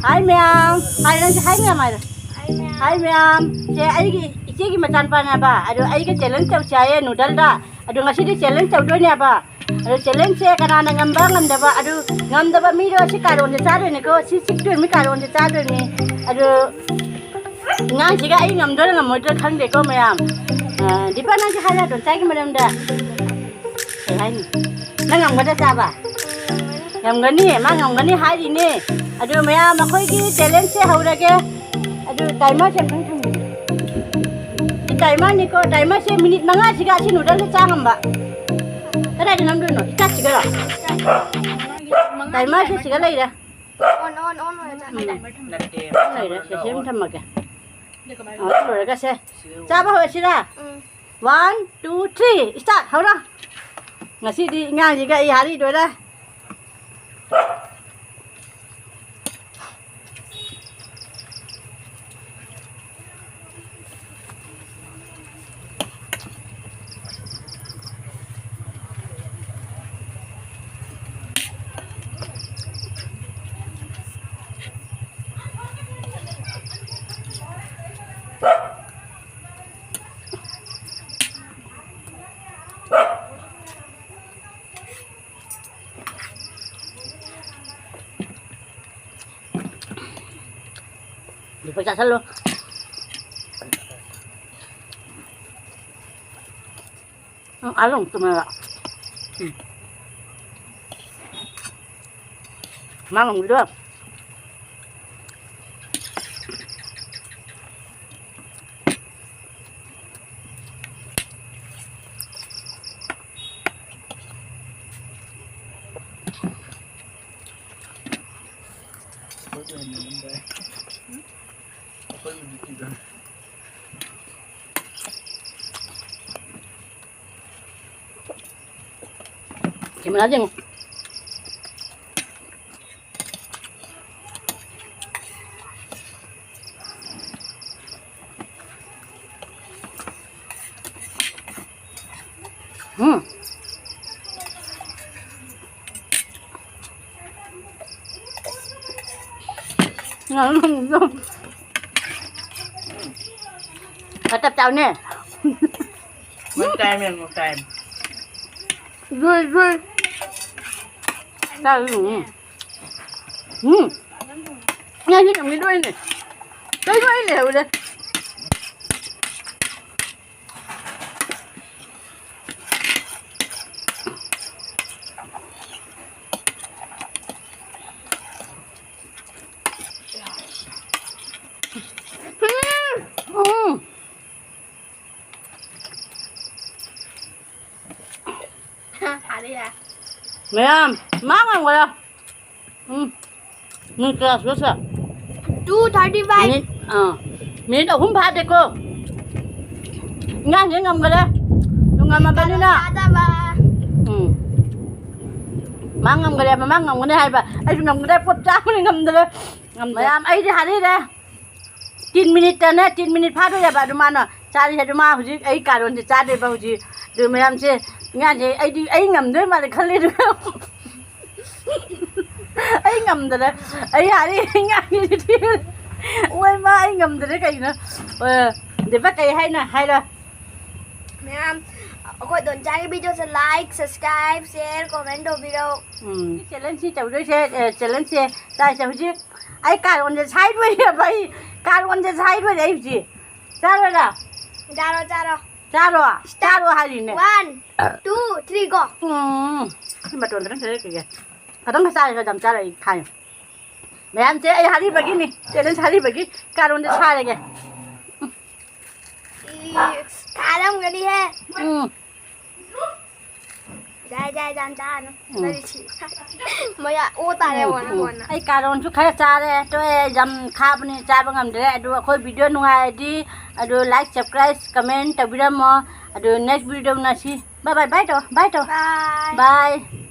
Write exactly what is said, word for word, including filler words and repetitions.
ꯍꯥꯏ ꯃꯌꯥꯝ꯫ ꯍꯥꯏ, ꯅꯪꯁꯦ ꯍꯥꯏ ꯃꯌꯥꯝ ꯍꯥꯏꯔꯣ꯫ ꯍꯥꯏ ꯃꯌꯥꯝ꯫ ꯁꯦ ꯑꯩꯒꯤ ꯏꯆꯦꯒꯤ ꯃꯆꯥꯅꯨꯄꯥꯅꯦꯕ꯫ ꯑꯗꯣ ꯑꯩꯒ challenge ꯇꯧꯁꯦ ꯍꯥꯏꯌꯦ noodleꯗ꯫ ꯑꯗꯣ ꯉꯁꯤꯗꯤ challenge ꯇꯧꯗꯣꯏꯅꯦꯕ꯫ ꯑꯗꯣ challengeꯁꯦ ꯀꯅꯥꯅ ꯉꯝꯕ ꯉꯝꯗꯕ, ꯑꯗꯨ ꯉꯝꯗꯕ ꯃꯤꯗꯣ ꯁꯤ ꯀꯥꯔꯣꯟꯁꯦ ꯆꯥꯗꯣꯏꯅꯤꯀꯣ꯫ ꯁꯤ ꯆꯤꯛꯇꯣꯏ ꯃꯤ ꯀꯥꯔꯣꯟꯁꯦ ꯆꯥꯗꯣꯏꯅꯤ꯫ ꯑꯗꯣ ꯑꯉꯥꯡꯁꯤꯒ ꯑꯩ ꯉꯝꯗꯣꯏꯔꯥ ꯉꯝꯃꯣꯏꯗꯣꯏꯔꯥ ꯈꯪꯗꯦꯀꯣ ꯃꯌꯥꯝ꯫ ꯑ, ꯗꯤꯄꯥ, ꯅꯪꯁꯨ ꯍꯥꯏꯔꯣ ꯑꯗꯣ ꯆꯥꯏꯒꯤ ꯃꯔꯝꯗ꯫ ꯀꯩ ꯍꯥꯏꯅꯤ? ꯅꯪ ꯉꯝꯒꯗ꯭ꯔꯥ ꯆꯥꯕ? ꯉꯝꯒꯅꯤ, ꯃꯥ ꯉꯝꯒꯅꯤ ꯍꯥꯏꯔꯤꯅꯦ꯫ ꯑꯗꯨ ꯃꯌꯥꯝ ꯑꯩꯈꯣꯏꯒꯤ challengeꯁꯦ ꯍꯧꯔꯒꯦ꯫ ꯑꯗꯨ timerꯁꯦ ꯑꯝꯇꯪ ꯊꯝꯕꯤꯌꯨ꯫ ꯁꯤ timerꯅꯤꯀꯣ, timerꯁꯦ minute ꯃꯉꯥꯁꯤꯒ ꯑꯁꯤ noodleꯁꯦ ꯆꯥ ꯉꯝꯕ꯫ ꯀꯗꯥꯏꯗ ꯅꯝꯗꯣꯏꯅꯣ? ꯏꯁꯇꯥꯔꯠꯁꯤꯒꯔꯣ? Timerꯁꯦ ꯁꯤꯒ ꯂꯩꯔꯦ꯫ On, on, on ꯑꯣꯏꯔ ꯆꯠꯂꯦ꯫ ꯎꯝ꯫ ꯂꯩꯔꯦ, ꯁꯦ, ꯁꯤ ꯑꯃ ꯊꯝꯃꯒꯦ꯫ ꯑ, ꯂꯣꯏꯔꯒ ꯁꯦ, ꯆꯥꯕ ꯍꯧꯔꯁꯤꯔꯥ? ꯎꯝ꯫ One, two, three, start! ꯍꯧꯔꯣ꯫ ꯉꯁꯤꯗꯤ ꯏꯉꯥꯡꯁꯤꯒ ꯑꯩ ꯍꯥꯔꯤ ꯂꯣꯏꯔꯦ꯫ ꯂꯨꯄꯥ ꯆꯥꯁꯜꯂꯣ꯫ ꯎꯝ, ꯑꯥ ꯂꯣꯡ ꯇꯨꯝꯃꯦꯕ꯫ ꯎꯝ꯫ ꯃꯥ ꯉꯝꯈꯤꯗ꯭ꯔꯣ? Camera aja nih. Hmm. ꯉꯥꯅꯨ ꯊꯣꯡꯕꯗꯣ꯫ ꯈꯔ ꯇꯞ ꯆꯥꯎꯅꯦ꯫ ꯃꯇꯥꯏ ꯃꯦꯟ ꯃꯇꯥꯏ꯫ ꯖꯨꯏ, ꯖꯨꯏ꯫ ꯆꯥꯔꯨ, ꯎꯝ꯫ ꯎꯝ꯫ ꯉꯥ ꯁꯤ ꯅꯪꯒꯤ ꯂꯣꯏꯅꯦ꯫ ꯀꯩꯅꯣ ꯑꯩ ꯂꯩꯍꯧꯔꯦ꯫ ꯎꯝ꯫ ꯃꯌꯥꯝ, ꯃꯥ ꯉꯝꯒ꯭ꯔꯦ꯫ ꯎꯝ꯫ ꯃꯤꯅꯤꯠ ꯀꯌꯥ ꯁꯨꯔꯁꯦ? Two thirty five꯫ ꯃꯤꯅꯤꯠ, ꯑꯥ, ꯃꯤꯅꯤꯠ ꯑꯍꯨꯝ ꯐꯥꯗꯦꯀꯣ꯫ ꯑꯉꯥꯡꯁꯦ ꯉꯝꯒ꯭ꯔꯦ꯫ ꯑꯗꯨ ꯉꯝꯃꯕꯅꯤꯅ꯫ ꯀꯩꯅꯣ ꯆꯥꯗꯕ꯫ ꯎꯝ꯫ ꯃꯥ ꯉꯝꯒ꯭ꯔꯦ, ꯃꯃꯥ ꯉꯝꯒꯅꯤ ꯍꯥꯏꯕ꯫ ꯑꯩꯁꯨ ꯉꯝꯒ꯭ꯔꯦ, ꯄꯣꯠ ꯆꯥꯕꯅꯤ ꯉꯝꯗ꯭ꯔꯦ꯫ ꯉꯝꯗ꯭ꯔꯦ꯫ ꯃꯌꯥꯝ, ꯑꯩꯗꯤ ꯍꯥꯏꯔꯤꯔꯦ꯫ ꯇꯤꯟ ꯃꯤꯅꯤꯠꯇꯅꯦ, ꯇꯤꯟ ꯃꯤꯅꯤꯠ ꯐꯥꯗꯣꯏꯅꯦꯕ꯫ ꯑꯗꯨ ꯃꯥꯅ ꯆꯥꯔꯤꯁꯦ, ꯑꯗꯨ ꯃꯥ ꯍꯧꯖꯤꯛ ꯑꯩ ꯀꯥꯔꯣꯟꯁꯦ ꯆꯥꯗꯣꯏꯕ ꯍꯧꯖꯤꯛ꯫ ꯑꯗꯨ ꯃꯌꯥꯝꯁꯦ, ꯉꯥꯁꯦ ꯑꯩꯗꯤ ꯑꯩ ꯉꯝꯗꯣꯏ ꯃꯥꯜꯂꯦ ꯈꯜꯂꯦ꯫ ꯑꯗꯨ ꯑꯩ ꯉꯝꯗꯔꯦ꯫ ꯑꯩ ꯍꯥꯏꯔꯦ, ꯑꯩ ꯉꯥꯡꯉꯤꯁꯤꯗꯤ꯫ ꯑꯣꯏ ꯃꯥ, ꯑꯩ ꯉꯝꯗꯔꯦ ꯀꯩꯅꯣ꯫ ꯑ, ꯗꯦꯕ ꯀꯩ ꯍꯥꯏꯅ ꯍꯥꯏꯔꯣ꯫ ꯃꯌꯥꯝ, ꯑꯩꯈꯣꯏ ꯗꯣꯟꯆꯥꯒꯤ videoꯁꯦ like, subscribe, share, comment ꯇꯧꯕꯤꯔꯣ꯫ ꯎꯝ꯫ ꯆꯦꯂꯦꯟꯖꯁꯤ ꯇꯧꯗꯣꯏꯁꯦ, ꯑꯦ, ꯆꯦꯂꯦꯟꯖꯁꯦ ꯆꯥꯔꯤꯁꯦ ꯍꯧꯖꯤꯛ꯫ ꯑꯩ ꯀꯥꯔꯣꯟꯁꯦ ꯁꯥꯏꯗꯣꯏꯔꯦꯕ ꯑꯩ꯫ ꯀꯥꯔꯣꯟꯁꯦ ꯁꯥꯏꯗꯣꯏꯔꯦ ꯑꯩ ꯍꯧꯖꯤꯛ꯫ ꯆꯥꯔꯣꯏꯔꯥ? ꯆꯥꯔꯣ, ꯆꯥꯔꯣ꯫ ꯆꯥꯔꯣ? Start꯫ ꯆꯥꯔꯣ ꯍꯥꯏꯔꯤꯅꯦ꯫ One, two, three, go꯫ ꯎꯝ꯫ ꯁꯤ ꯃꯇꯣꯟ ꯈꯤꯇꯪ ꯁꯤꯖꯔꯛꯈꯤꯒꯦ꯫ ꯈꯤꯇꯪ ꯈꯛ ꯆꯥꯔꯦ, ꯌꯥꯝ ꯆꯥꯔꯦ ꯑꯩ ꯈꯥꯏ꯫ ꯃꯌꯥꯝꯁꯦ ꯑꯩ ꯍꯥꯔꯤꯕꯒꯤꯅꯤ꯫ ꯆꯦꯂꯦꯟꯖ ꯍꯥꯔꯤꯕꯒꯤ ꯀꯥꯔꯣꯟꯁꯦ ꯁꯥꯏꯔꯒꯦ꯫ ꯏ, ꯀꯥꯔꯝꯒꯅꯤꯍꯦ꯫ ꯎꯝ꯫ ꯌꯥꯏ, ꯌꯥꯏ, ꯌꯥꯝ ꯆꯥꯔꯅꯨ꯫ ꯎꯝ꯫ ꯅꯪꯗꯤ ꯁꯤ-, ꯃꯌꯥ ꯑꯣ ꯇꯥꯔꯦ, ꯎꯝ, ꯋꯥꯅ, ꯎꯝ꯫ ꯋꯥꯅ꯫ ꯑꯩ ꯀꯥꯔꯣꯟꯁꯨ ꯈꯔ ꯆꯥꯔꯦ, ꯇꯣꯛꯑꯦ, ꯌꯥꯝ ꯈꯥꯕꯅꯤ, ꯆꯥꯕ ꯉꯝꯗ꯭ꯔꯦ꯫ ꯑꯗꯨ ꯑꯩꯈꯣꯏ video ꯅꯨꯡꯉꯥꯏꯔꯗꯤ ꯑꯗꯨ like, subscribe, comment ꯇꯧꯕꯤꯔꯝꯃꯣ꯫ ꯑꯗꯨ next video ꯎꯅꯁꯤ꯫ Bye bye, bye ꯇꯧ, bye ꯇꯧ꯫ Bye꯫ Bye꯫